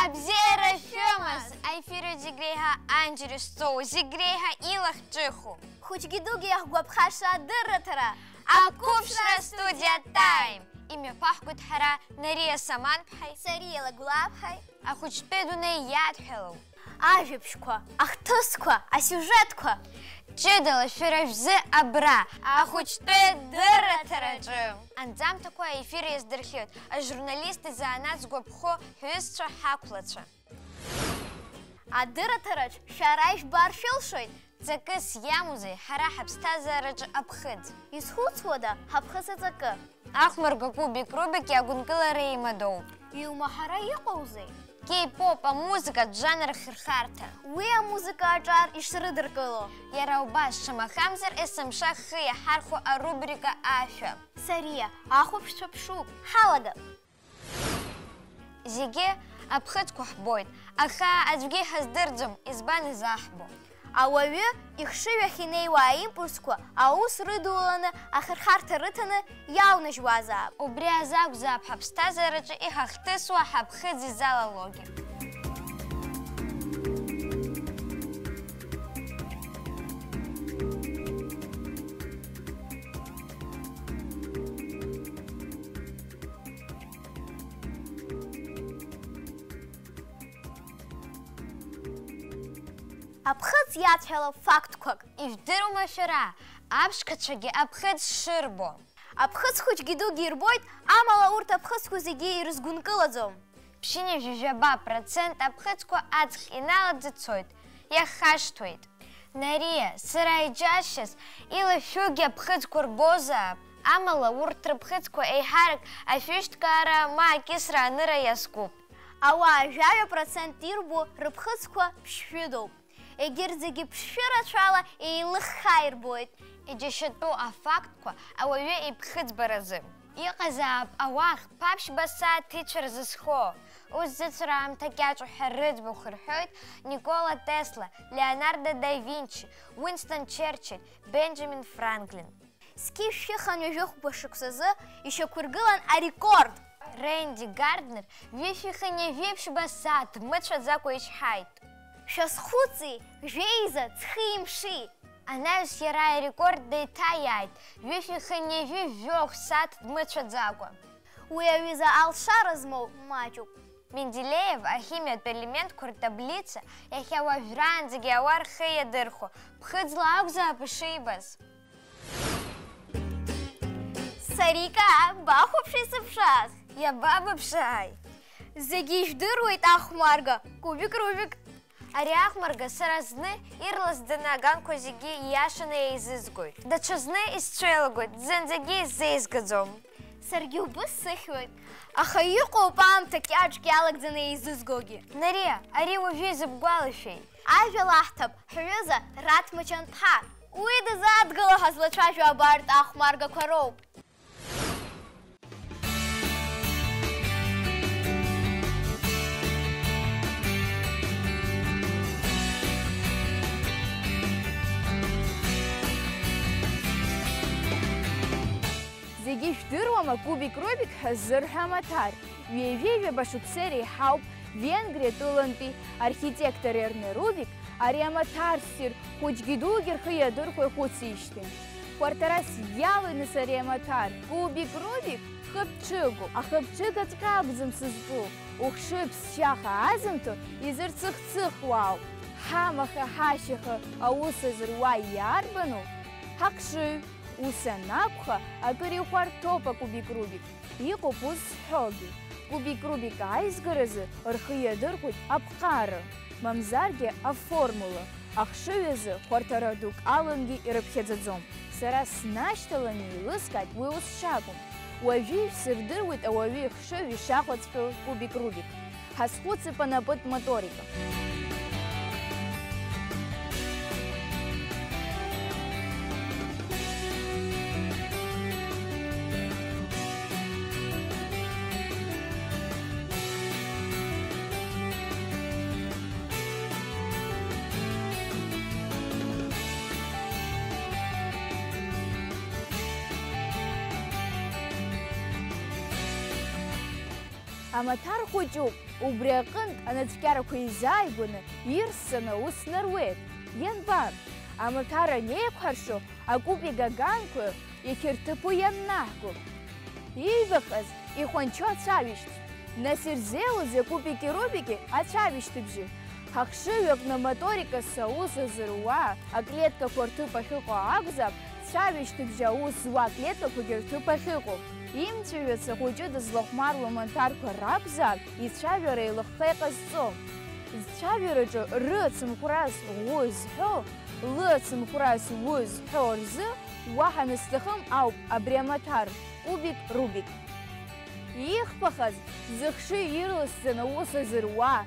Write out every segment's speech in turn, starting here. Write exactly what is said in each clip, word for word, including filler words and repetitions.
Абзиара шәымаз! Аефир аҿы зегь реиҳа аинтересоу, зегь реиҳа илахҿыху. Хәыҷгьы дугьы иаҳгәаԥхаша адырраҭара. Ақәыԥшра студиа Time. Имҩаԥаҳгоит ҳара Нариа Саманԥҳаи. Сариа Лагәлаԥҳаи. Ахәыҷтәы дунеи иадҳәалоу. Ажәабжьқәа, ахҭысқәа, асиужетқәа. Ҷыдала шәара шәзы абра, ахәыҷтәы дырраҭараҿы. Анҵамҭақәа аефир иаздырхиоит ажурналист изанааҭ згәаԥхо ҳҩызцәа ҳақәлацәа. Адырраҭараҿ шәара ижәбар шәылшоит. Ҵакыс иамоузеи ҳара ҳаԥсҭазаараҿы аԥхыӡ? Изхәыцуада ҳаԥхыӡ аҵакы? Ахәмарга Кубик Рубик иагәынкылара еимадоуп. Иумаҳара иҟоузеи? Кей-поп амузыкатә жанр ахырхарҭа. Уи амузыка аҿар ишрыдыркыло. Иара убас, шамахамзар, есымша ҳхы иаҳархәо арубрика Ашәа. Сариа, ахәаԥшцәа ԥшуп, ҳалагап! Зегьы аԥхыӡқәа ҳбоит, аха аӡәгьы иҳаздырӡом, избан изаҳбо. Ауаҩы ихшыҩ ахь инеиуа аимпульсқәа аус рыдуланы ахырхарҭа рыҭаны иалнажьуазаап. Убри азы акәзаап ҳаԥсҭазаараҿы иҳахҭысуа ҳаԥхыӡ изалалогьы. Аԥхыӡ иацәала фактқәак. Ижәдыруама шәара, аԥшқацәагьы аԥхыӡ шырбо? Аԥхыӡ хәыҷгьы дугьы ирбоит, амала урҭ аԥхыӡқәа зегьы ирызгәынкылаӡом. Ԥшьынҩажәи жәаба процент аԥхыӡқәа аҵх иналаӡ ицоит, иахашҭуеит. Нариа, сара иџьасшьаз, илашәугьы аԥхыӡқәа рбозаап, амала урҭ рыԥхыӡқәа еиҳарак ашәышьҭкаара ма акьысра анырра иазкуп. Ауаа жәаҩа процент ирбо рыԥхыӡқәа ԥшшәыдоуп. Егьырҭ зегьы ԥшшәы рацәала еилыхха ирбоит. Иџьашьатәу афактқәа ауаҩы иԥхыӡбаразы. Иҟазаап ауаа хԥа-ԥшьба сааҭ ицәа рзызхо. Ус зыцәара аамҭа кьаҿу ҳәа рыӡбахә рҳәоит Никола Тесла, Леонардо да Винчи, Уинстон Черчилль, Бенџьамин Франклин. Зқьи жәшәи хынҩажәи хәба шықәсазы ишьақәыргылан арекорд! Ренди Гарднер ҩышәи хынҩажәи ԥшьба сааҭ дмыцәаӡакәа ичҳаит. Шәазхәыци, жәеиза ҵхи мши! Анаҩс иара арекорд деиҭаиааит, ҩышәи хынҩажәи жәохә сааҭ дмыцәаӡакәа. Уи аҩыза алшара змоу маҷуп. Менделеев ахимиатә елементқәа ртаблица иахьа уажәраанӡагьы ауаа рхы иадырхәо, ԥхыӡла акәзаап ишибаз. Сарика, бахәаԥши сыԥшааз? Иабабыԥшааи? Зегьы ижәдыруеит ахәмарга, Кубик Рубик. Ари ахәмарга сара зны ирласӡаны аганқәа зегьы ииашаны еизызгоит. Даҽазны исцәеилагоит, зынӡагьы исзеизгаӡом. Саргьы убыс сыхьуеит, аха иҟоуп аамҭа кьаҿк иалагӡаны еизызгогьы. Нариа, ари уажәы изыбгәалашәеи? Ажәа лаҳҭап, ҳҩыза Раҭ Мачанԥҳа. Уи дызааҭгыло ҳазлацәажәо абарҭ ахәмаргақәа роуп. Зегьы ижәдыруама Кубик Рубик ҳәа ззырҳәо амаҭәар? Ҩажәи ҩаба шықәса иреиҳауп Венгриа тәылантәи архитектор Ерне Рубик ари амаҭәар ссир хәыҷгьы дугьы рхы иадырхәо ихәыцижьҭеи. Хәарҭарас иалоуп ари амаҭәар, Кубик Рубик хыԥҽыгоуп, ахыԥҽыгаҵәҟьа акәӡам сызҿу, ухшыҩ ԥсшьаха азымҭо изырцыхцыхуа ауп. Ҳамаха-ҳашьаха аус азыруа иарбану? Ҳахшыҩ, ус анакәха, акыр ихәарҭоуп акубик Рубик. Иҟоуп ус зҳәогьы, Кубик Рубик аизгаразы рхы иадырхәоит аԥҟара, мамзаргьы аформула, ахшыҩ азы хәарҭара дук алангьы ирыԥхьаӡаӡом. Сара снашьҭаланы еилыскааит уи ус шакәым. Уажәы ишәсырдыруеит ауаҩы ихшыҩ ишахәаҵәҟьоу Кубик Рубик. Ҳазхәыцып анапытә моторика. Амаҭәар хәыҷуп, убри аҟынтә анацәкьарақәа еизааигәаны ирссаны аус наруеит. Ианбан? Амаҭәар анеиқәҳаршо, акубик аганқәа иахьырҭыԥу ианнаҳго. Иибахьаз иҟәанчо ацәажәашьҭ. Нас ирзеилоузеи акубики-рубики ацәажәашьҭыбжьы? Ҳахшыҩ аҟны моторикас аус азыруа аклеткақәа рҭыԥ ахьыҟоу акәзар, цәажәашьҭыбжьы аус зуа аклеткақәагьы рҭыԥ ахьыҟоу. Имҵәыжәҩац ахәыҷы дызлахәмарло амаҭәарқәа ракәзар, ицәажәара еилыхха иҟазҵом. Зцәажәараҿы ры ацымхәрас ӷәы зҳәо, лы ацымхәрас уы зҳәо рзы уаҳа анысҭахым ауп абри амаҭәар, кубик-рубик. Ихԥахаз, зыхшыҩ ирласӡаны аус азыруа,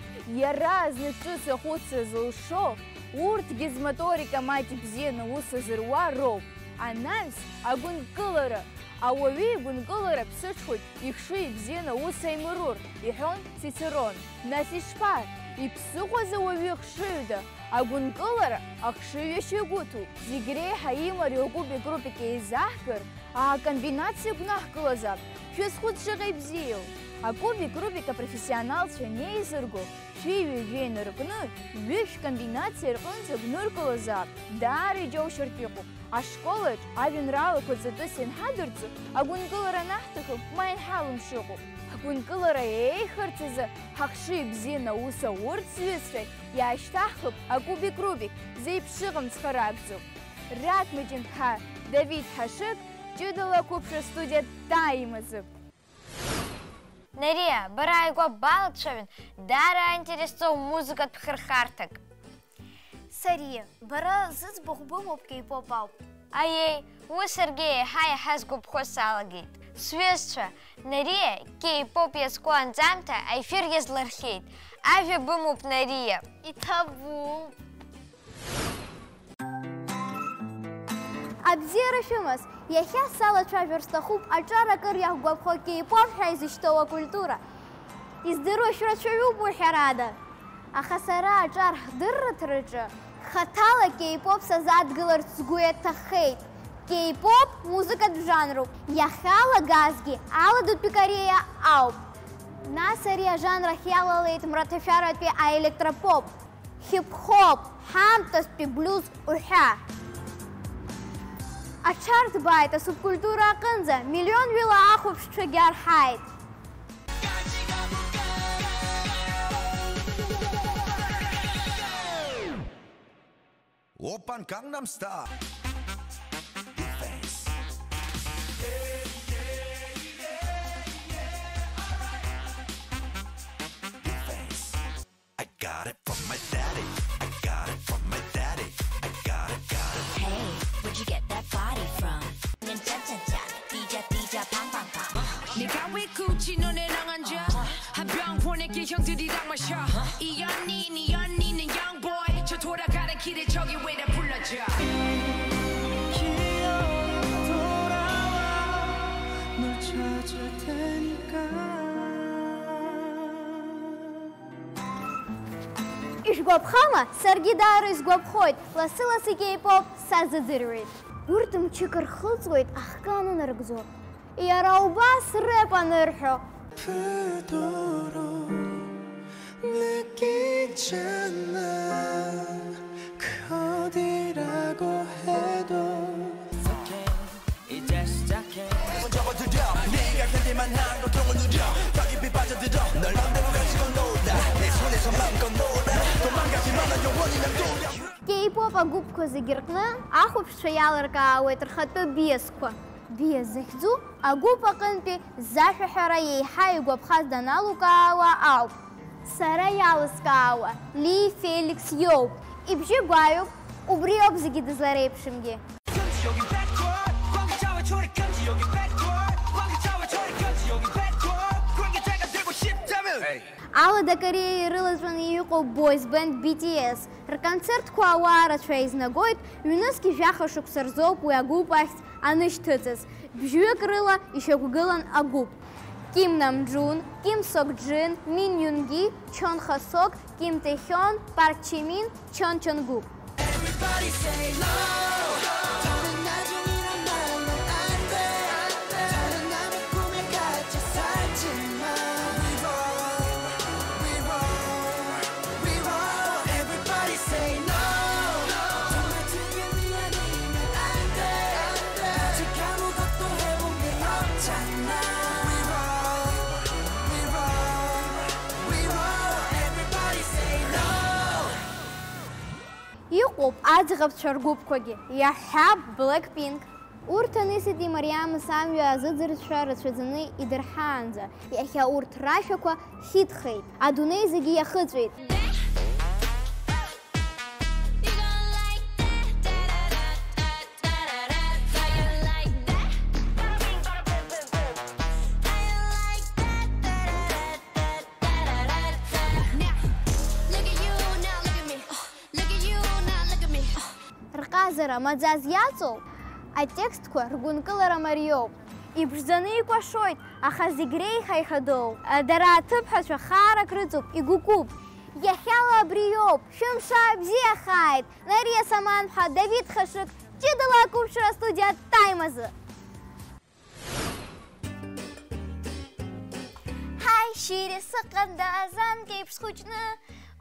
иаразнак ҿыц ахәыцра зылшо, урҭгьы змоторика маҷ бзианы аус азыруа роуп. Анаҩс, агәынкылара. Ауаҩы игәынкылара ԥсыҽхоит, ихшыҩ ибзианы аус аимрур, иҳәон Цицерон. Нас ишԥа, иԥсыхәаз ауаҩы хшыҩда, агәынкылара ахшыҩ иашьагәыҭуп. Зегь реиҳа имариоу акубик-рубик еизаҳгар, аа, комбинациа гәнаҳкылазаап, шәазхәыц шаҟа ибзиоу! Акубик-рубик апрофессионалцәа анеизырго, шәи ҩажәи инаркны, ҩышә комбинациа рҟынӡа гәныркылозаап, даара иџьоушьартә иҟоуп. Ашколаҿ ажәеинраалақәа ҵатәыс ианҳадырҵо, агәынкылара анаҳҭахым, ма ианҳалымшо ыҟоуп. Ҳгәынкылара еиӷьхарц азы ҳахшыҩ бзианы аус аурц зҩызцәа иаашьҭаҳхып акубик-рубик, зеиԥшыҟам цхыраагӡоуп. Раҭ Мыҷын-ԥҳа, Давид Ҳашыг, ҷыдала ақәыԥшра студиа дааимазып. Нариа, бара ааигәа балацәажәон, даара аинтересҵоу музыкатә хырхарҭак. Сариа, бара зыӡбахә бымоуп, кей-поп ауп. Аиеи, уи саргьы еиҳа-еиҳа сгәаԥхо салагеит. Сҩызцәа, Нариа, кей-поп иазку анҵамҭа аефир иазлырхиеит. Ажәа бымоуп, Нариа! Иҭабуп! Абзиара шәымаз, иахьа салацәажәар сҭахуп аҿар акыр иаҳгәаԥхо кей-поп ҳәа изышьҭоу акультура. Издыруа шәрацәаҩуп уи ҳәарада. Аха сара аҿар ҳдырраҭараҿы хаҭала кей-поп сазадгыларц сгәы иаҭаххеит. Кей-поп музыкатә жанруп. Иахьалагазгьы Аладатәи Кореиа ауп. Нас ари ажанр ахь иалалеит мраҭашәаратәи аелектропоп, хип-хоп, ҳаамҭазтәи блюз уҳәа. Аҽарҭбааит асубкультура аҟынӡа, миллионҩыла ахәаԥшцәагьы арҳаит. Oppan Gangnam Style. Big face. Big face. I got it from my daddy. I got it from my daddy. I got it, got it. Hey, where'd you get that body from? 는 ܥܥܥܥ, ܕܝܥܐ ܕܝܥܐ, ܦܥܥ ܦܥܥ ܦܥ. 네가 왜 굳이 너네랑 앉아? 한 병 보낼게, 형들이랑 마셔. 이 언니, 네 언니는 young boy. 저 돌아가는 길에 저기 왜 날 불러줘? 기억 돌아와, 널 찾을 테니까. Ишәгәаԥхама? Саргьы даара исгәаԥхоит, лассы-лассы кей-поп сазыӡырҩуеит. Урҭ мчык рхылҵуеит ахкы анынаргӡо. Иара убас рэп анырҳәо. Пыдоро, ныкинчана, 거리라고 해도. 이제 시작해. 적어들여, 네가 견딜만 한 고통을 누려. 더 깊이 빠져들어. 널 맘대로 가지고 놀아. 내 손에서 마음껏 놀아. 도망가지 마, 난 영원히 맴돌아. Кей-поп агәыԥқәа зегьы рҟны ахәаԥшцәа иалыркаауеит рхатәы биасқәа. Биас захьӡу агәыԥ аҟынтәи зашәаҳәара еиҳа игәаԥхаз даналукаауа ауп. Сара иалыскаауа Ли Феликс иоуп. Ибжьы гәаҩоуп, убри ауп зегьы дызлареиԥшымгьы. Алада Кореиа ирылаҵәаны иҟоу boys band B T S. Рконцертқәа ауаа рацәа еизнагоит, ҩнызқь жәаха шықәса рзоуп уи агәыԥ ахьӡ анышьҭыҵыз. Бжьҩык рыла ишьақәгылан агәыԥ. Ким Намджун, Ким Сокджин, Мин Юнги, Чон Хасок, Ким Тэхён, Парк Чимин, Чон Чонгук. Everybody say no. 다른 나중이란 말로 안 돼. 다른 남의 꿈을 가져 살지만. Иҟоуп аӡӷабцәа ргәыԥқәагьы, иаҳҳәап, Blackpink. Урҭ аниситәи Мариам Самҩа азыӡырҩцәа рацәаӡаны идырҳаанӡа, иахьа урҭ рашәақәа хитхеит, адунеи зегьы иахыҵәеит. Рҟазара маӡас иаҵоу атекстқәа ргәынкылара мариоуп. Иԥшӡаны икәашоит, аха зегь реиҳа ихадоу. Дара аҭыԥҳацәа хаарак рыҵоуп, игәыкуп. Иахьала абри иоуп, шәымш аабзиахааит, Нариа Саманԥҳа, Давид Хашык, ҷыдала ақәыԥшра астудиа Time азы. Ҳаи, шьыри, сыҟандаз анкьеиԥш схәыҷны,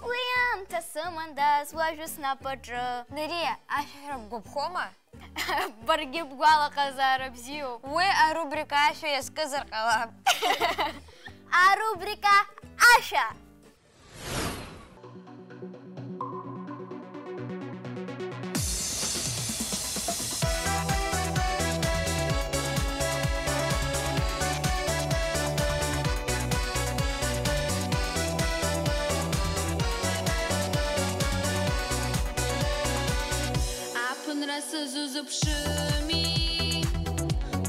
уи аамҭа сымандаз уажәы снапаҿы. Нариа, ашәаҳәара бгәаԥхома? Баргьы бгәалаҟазаара бзиоуп. Уи арубрика ашәа иазкызар ҟалап. Арубрика ашәа. Аԥынра сазузыԥшыми,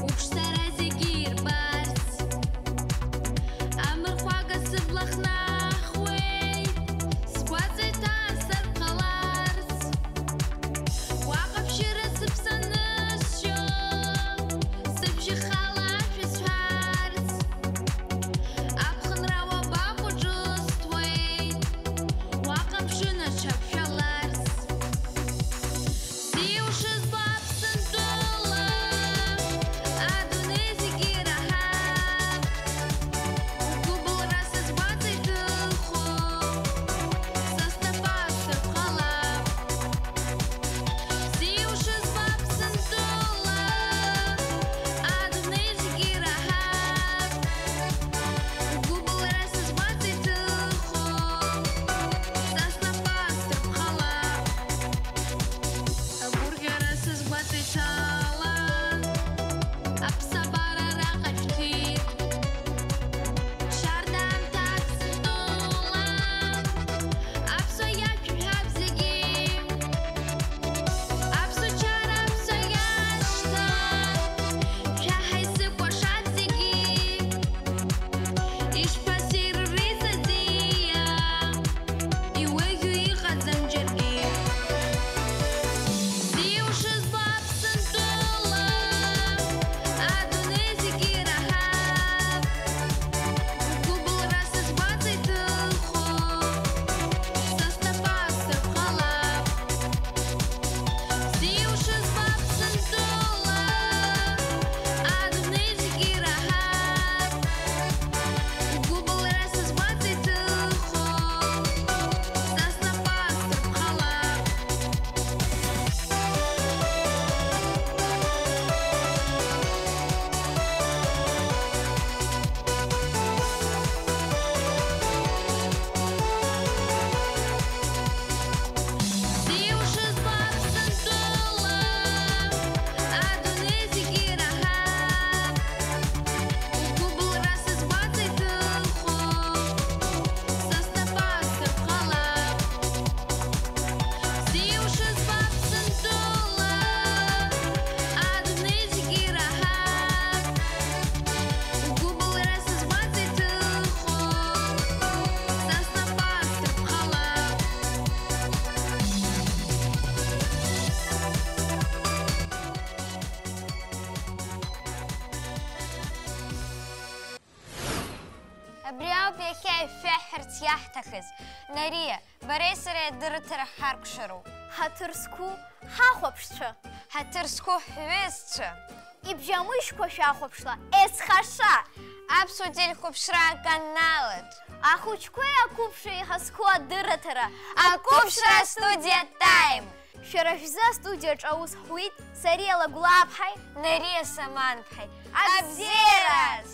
уԥшӡара зегьы ирбарц. Амырхәага сыбла хнахуеит, сгәаҵа иҭасыр ҟаларц. Уаҟа абжьыра сыԥсанысшьо, сыбжьы хала ашәа сҳәарц. Аԥхынра уабаҟоу ҿысҭуеит, уаҟа амшын аҽаԥшәаларц. Зиушызбо Аԥсынтәыла, адунеи зегьы ираҳап. Угәыбылра сызгәаҵа иҭыхо, са снапы асырхалап. Зиушызбо Аԥсынтәыла, адунеи зегьы ираҳап. Угәыбылра сызгәаҵа иҭыхо, са снапы асырхалап. Агәырӷьара сызгәаҵа иҭалан, аԥсабара араҟа шәҭит. Шьарда аамҭак сыздулан, аԥсуа иашәҳәап зегьы. Аԥсуа чара, аԥсуа иашҭа, шәа ҳаизыкәашап зегьы. Ишԥассирри саӡиа, иуеиӷьу иҟаӡам џьаргьы. Зиушызбо Аԥсынтәыла, адунеи зегьы ираҳап. Угәыбылра сызгәаҵа иҭыхо, са снапы асырхалап. Зиушызбо Аԥсынтәыла, адунеи зегьы ираҳап. Угәыбылра сызгәаҵа иҭыхо, са снапы асырхалап. Зиушызбо Аԥсынтәыла, адунеи зегьы ираҳап. Угәыбылра сызгәаҵа иҭыхо, са снапы асырхалап. Зиушызбо Аԥсынтәыла, адунеи зегьы ираҳап. Угәыбылра сызгәаҵа иҭыхо, са снапы асырхалап. Абри ауп иахьа ишәаҳҳәарц иаҳҭахыз. Нариа, бареи сареи адырраҭара ҳаркәшароуп. Ҳаҭыр зқәу ҳахәаԥшцәа. Ҳаҭыр зқәу ҳҩызцәа. Ибжьамыжькәа шәахәаԥшла, есхаша! Аԥсуа телехәаԥшра аканалаҿ. Ахәыҷқәеи ақәыԥшреи иҳазку адырраҭара. Ақәыԥшра астудиа Time. Шәара шәзы астудиаҿ аус ҳуит Сариа Лагәлааԥҳаи Нариа Саманԥҳаи. Абзиараз!